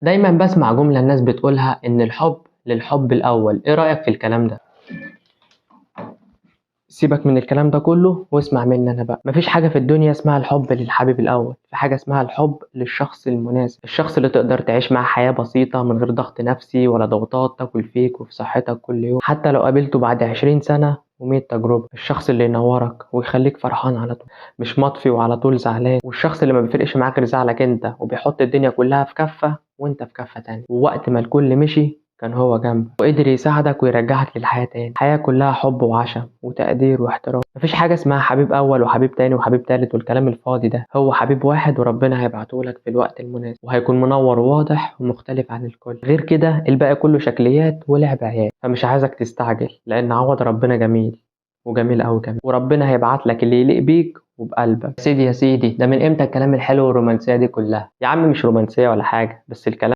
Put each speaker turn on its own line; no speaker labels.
دايما بسمع جملة الناس بتقولها إن الحب للحب الأول، إيه رأيك في الكلام ده؟ سيبك من الكلام ده كله واسمع مني أنا بقى. مفيش حاجة في الدنيا اسمها الحب للحبيب الأول، في حاجة اسمها الحب للشخص المناسب، الشخص اللي تقدر تعيش معاه حياة بسيطة من غير ضغط نفسي ولا ضغوطات تاكل فيك وفي صحتك كل يوم، حتى لو قابلته بعد 20 سنة و100 تجربة. الشخص اللي ينورك ويخليك فرحان على طول، مش مطفي وعلى طول زعلان، والشخص اللي ما بيفرقش معاك غير زعلك انت، وبيحط الدنيا كلها في كفة وانت في كفة تانية، ووقت ما الكل مشي كان هو جنبك وقدر يساعدك ويرجعك للحياة تاني. حياة كلها حب وعشم وتقدير واحترام. مفيش حاجة اسمها حبيب أول وحبيب تاني وحبيب تالت والكلام الفاضي ده، هو حبيب واحد وربنا هيبعتهولك في الوقت المناسب، وهيكون منور وواضح ومختلف عن الكل. غير كده الباقي كله شكليات ولعب عيال. فمش عايزك تستعجل، لأن عوض ربنا جميل وجميل أوي كمان، وربنا هيبعت لك اللي يليق بيك وبقلبك. يا سيدي يا سيدي، ده من امتى الكلام الحلو والرومانسية دي كلها؟ يا عم مش رومانسية ولا حاجة، بس الكلام